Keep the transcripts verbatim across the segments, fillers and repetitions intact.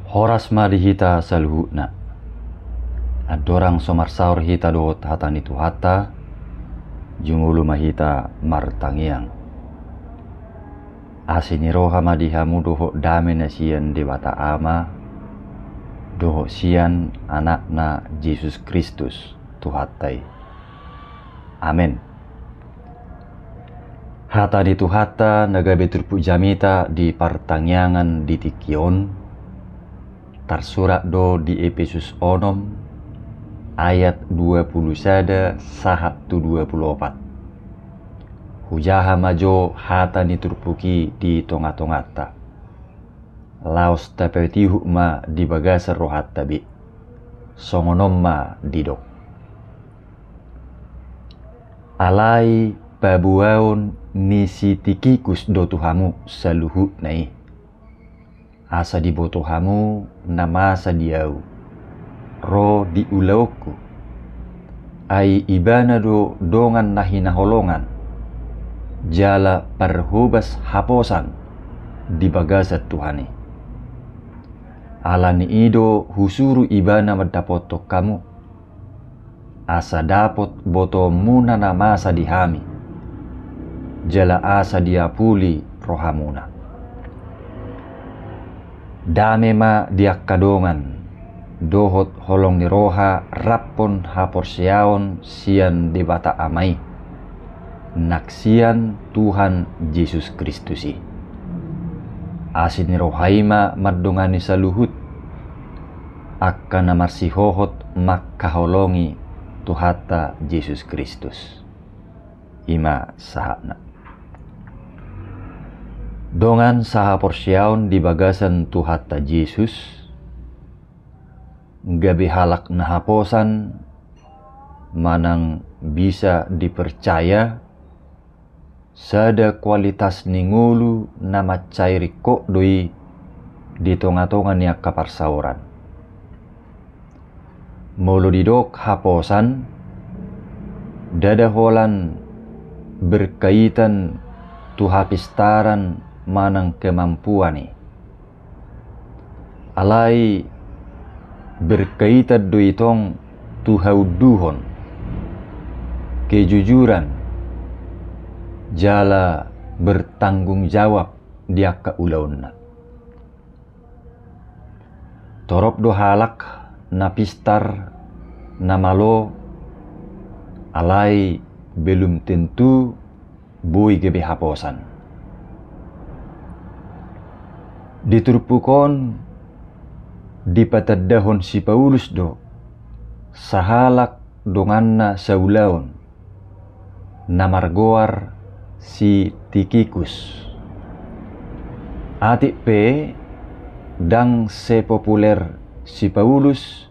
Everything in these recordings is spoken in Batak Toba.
Horas ma di hita saluhutna. Andorang so marsaor hita dohot hata ni Tuhanta, jumolo ma hita martangiang. Asi ni roha ma di hamu dohot dame na sian Debata Ama, dohot sian Anakna Jesus Kristus, Tuhanta i. Amen. Hata ni Tuhanta na gabe turpuk jamita di partangiangan di tingki on, tarsurat do di Epesus onom ayat dua pulu sada sahat tu dua pulu opat. Hujaha ma jo hata ni turpuk i di tonga-tonganta. Laos tapatihuk ma di bagasan rohanta be. Songon on ma didok. Alai paboaon ni si Tikikus do tu hamu saluhutna i. Asa diboto hamu na masa di ahu, ro di ulaonku. Ai ibana do dongan na hinaholongan, jala parhobas haposan di bagasan Tuhan i. Ala ni i do husuru ibana mandapothon hamu, asa dapot botoonmuna na masa di hami, jala asa diapuli rohamuna. Dame ma di angka dongan, dohot holong ni roha raphon haporseaon sian Debata Ama i, nang sian Tuhan Jesus Kristus i. Asi ni roha i ma mandongani saluhut, angka na marsihohot mangkaholongi Tuhanta Jesus Kristus. I ma sahatna. Dongan sahaporseaon di bagasan Tuhanta Jesus, gabe halak na haposan manang bisa dipercaya, sada kualitas ni ngolu na mansai ringkot do i di tonga-tonga ni angka parsaoran. Molo didok haposan, ndada holan berkaitan tu hapistaran manang kemampuan i. Alai berkaitan do i tong tu haunduhon, kejujuran, jala bertanggung jawab di angka ulaonna. Torop do halak na pistar, na malo, alai belum tentu boi gabe haposan. Di turpuk on dipatandahon si Paulus do sahalak donganna saulaon na margoar si Tikikus. Atik pe ndang sepopuler si Paulus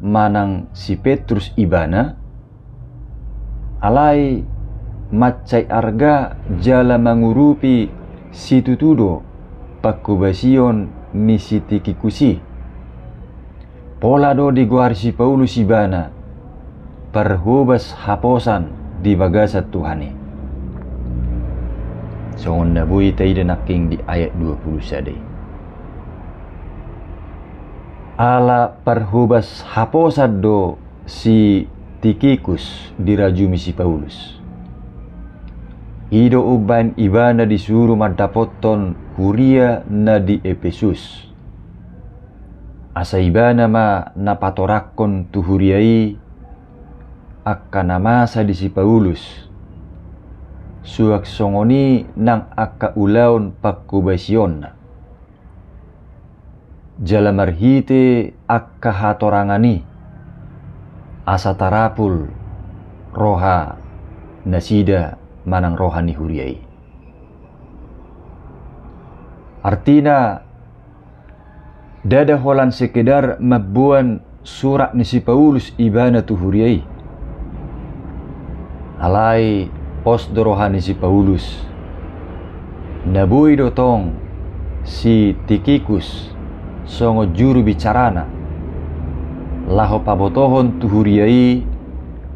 manang si Petrus ibana, alai mansai arga jala mangurupi situtu do pangkobasion ni si Tikikus i. Pola do digoari si Paulus ibana parhobas haposan di bagasan Tuhan i. Songon na boi taida nangkin di ayat dua pulu sada i. Ala parhobas haposan do si Tikikus dirajumi si Paulus. I do umbahen ibana disuru mandapothon huria na di Epesus. Asa ibana ma na patorangkon tu huria i angka na masa di si Paulus, suang songon i nang angka ulaon pangkobasionna. Jala marhite angka hatorangan i, asa tarapul roha nasida manang roha ni huria i. Artina, ndada holan sekedar mamboan surat ni si Paulus ibana tu huria i. Alai pos do roha ni si Paulus. Na boi do tong si Tikikus songon juru bicarana, laho pabotohon tu huria i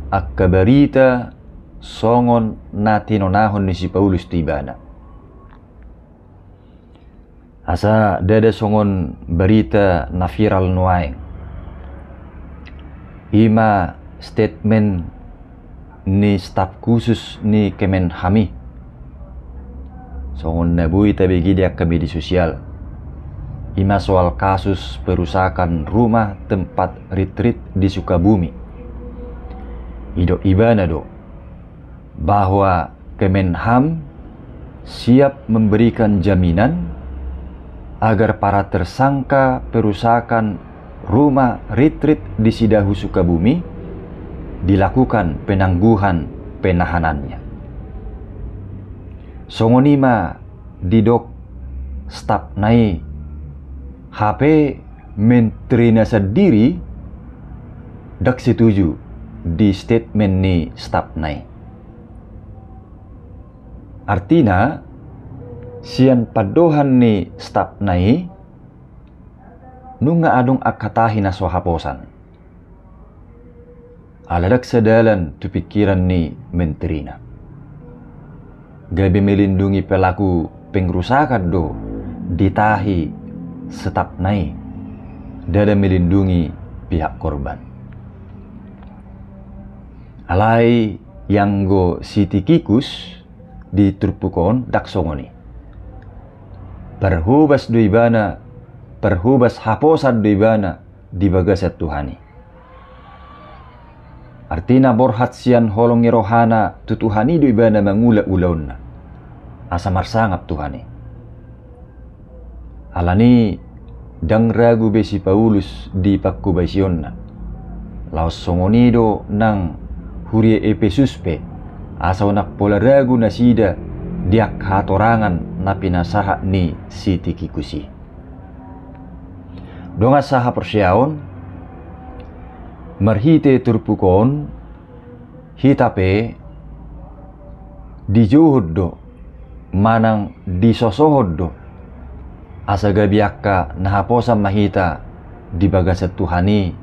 angka barita songon na tinonahon ni si Paulus tu ibana. Asa ndada songon barita na viral nuaeng, i ma statement ni staf khusus ni Kemenham i, songon na boi tabege di angka media sosial, i ma soal kasus perusakan rumah tempat retreat di Sukabumi. Didok ibana do bahwa Kemenham siap memberikan jaminan agar para tersangka perusakan rumah retreat di Sidahu Sukabumi dilakukan penangguhan penahanannya. Songon i ma didok stafna i, hape menterina sandiri ndang setuju di statement ni stafna i. Artina, sian pandohan ni stafna i, nunga adong angka tahi na so haposan. Ala ndang sadalan tu pingkiran ni menterina. Gabe melindungi pelaku pengerusakan do di tahi stafna i, ndada melindungi pihak korban. Alai ianggo si Tikikus di turpuk on ndang songon i. Parhobas do ibana, parhobas haposan do ibana di bagasan Tuhan i. Artina borhat sian holong ni rohana tu Tuhan i do ibana mangula ulaonna, asa marsangap Tuhan i. Alani ndang ragu be si Paulus di pangkobasionna. Laos songon i do nang huria Epesus pe, asa unang pola ragu nasida di angka hatorangan na pinasahat ni si Tikikus i. Dongan sahaporseaon, marhite turpuk on, hita pe dijouhon do manang disosohon do, asa gabe angka na haposan ma hita di bagasan Tuhan i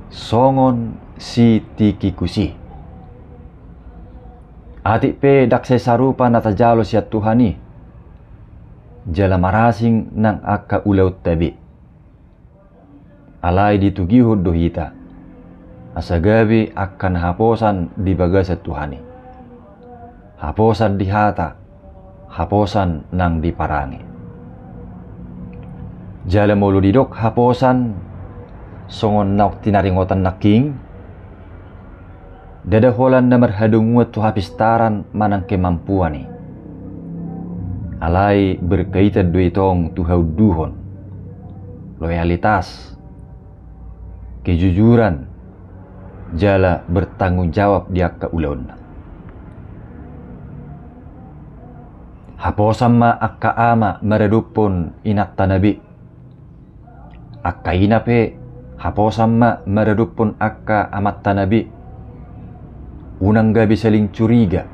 songon si Tikikus i. Atik pe ndang sai sarupa na tajalo sian Tuhan i, jala marasing nang angka ulaonta be. Alai ditogihon do hita, asa gabe angka na haposan di bagasan Tuhan i. Haposan di hata, haposan nang di parange. Jala molo didok haposan, songon naung tinaringotan nangkin, ndada holan na marhadomuan tu hapistaran manang kemampuan i. Alai berkaitan do i tong tu haunduhon, loyalitas, kejujuran, jala bertanggung jawab di angka ulaonna. Haposan ma angka ama maradophon inantana be. Angka ina pe haposan ma maradophon angka amantana be. Unang gabe saling curiga.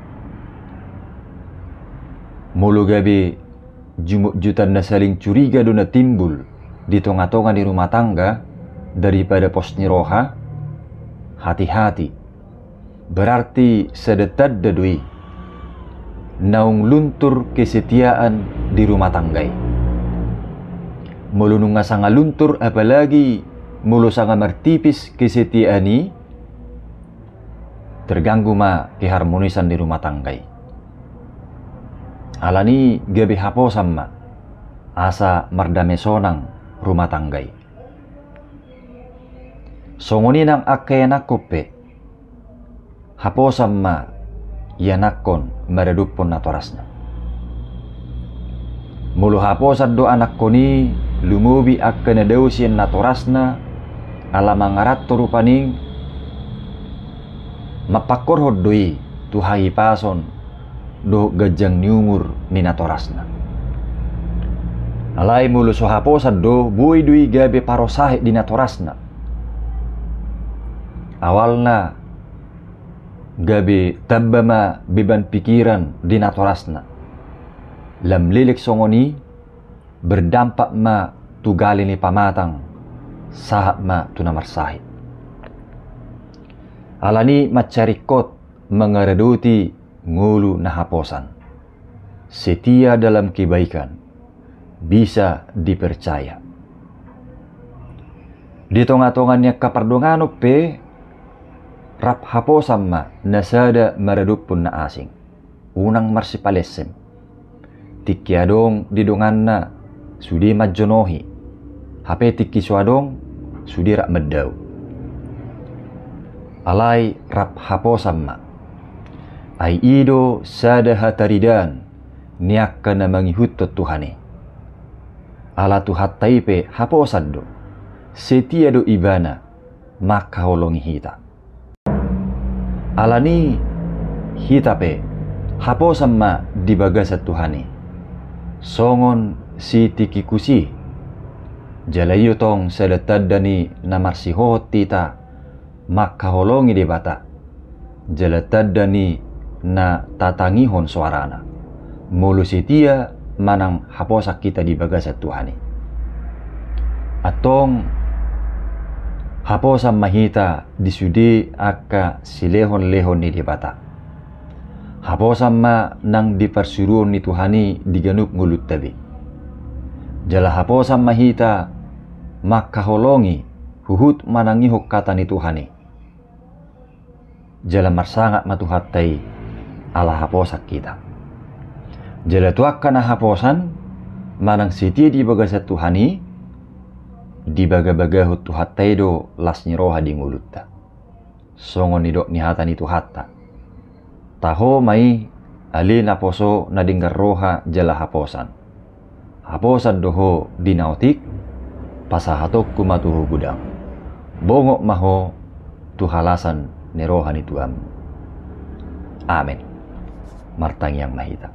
Molo gabe jumotjutan na saling curiga do na timbul di tonga-tonga ni rumah tangga daripada pos ni roha, hati-hati. Berarti sada tanda do i naung luntur kesetiaan di rumah tangga i. Molo nunga sanga luntur, apalagi molo sanga martipis kesetiaan i, terganggu ma keharmonisan di rumah tangga i. Alani gabe haposan ma asa mardame sonang rumah tangga i. Songon i nang angka ianakhon pe, haposan ma ianakhon maradophon natorasna. Molo haposan do anakhon i, lumobi angka na dao sian natorasna, ala mangaranto rupani, mampangkorhon do i tu hahipason dohot ganjang ni umur ni natorasna. Alai molo so haposan do, boi do i gabe parosahit di natorasna. Awalna gabe tamba ma beban pikiran di natorasna. Lam leleng songon i, berdampak ma tu gale ni pamatang, sahat ma tu na marsahit. Alani mansai ringkot mangaradoti ngolu na haposan. Setia dalam kebaikan. bisa dipercaya. Di tonga-tonga ni angka pardonganon pe rap haposan ma na sada maradophon na asing. Unang marsipalessem. Tingki adong di donganna sude manjonohi, hape tingki so adong sude rap mandao. Alai rap haposan ma. Ai i do sada hataridaan ni angka na mangihuthon Tuhan i. Ala Tuhanta i pe haposan do, setia do Ibana mangkaholongi hita. Alani hita pe haposan ma di bagasan Tuhan i, songon si Tikikus i. Jala i do tong sada tanda ni na marsihohot hita mangkaholongi Debata, jala tanda ni na tatangihon soarana, molo setia manang haposan hita di bagasan Tuhan i. Antong haposan ma hita di sude angka silehon-lehon ni Debata. Haposan ma nang di parsuruon ni Tuhan i di ganup ngolunta be. Jala haposan ma hita mangkaholongi huhut manangihon hata ni Tuhan i. Jala marsangap ma Tuhanta i ala haposan hita. Jala tu angka na haposan manang setia di bagasan Tuhan i, dibagabagahon Tuhanta i do las ni roha di ngolunta. Songon nidok ni hata ni Tuhanta: Taho ma i, ale naposo na denggan roha jala haposan. Haposan do ho di na otik, pasahatonku ma tu ho godang. Bongot ma ho tu halasan ni roha ni Tuhanmu. Amen. Martangiang ma hita.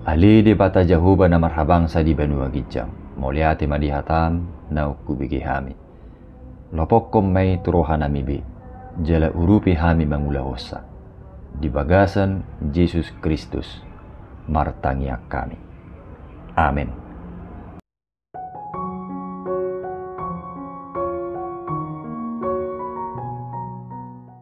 Ale Debata Jahowa na marhabangsa di banua ginjang, mauliate ma di hataM naung hubege hami. Lopokkon ma i tu rohanami be, jala urupi hami mangulahonsa. Di bagasan Jesus Kristus martangiang hami. Amen.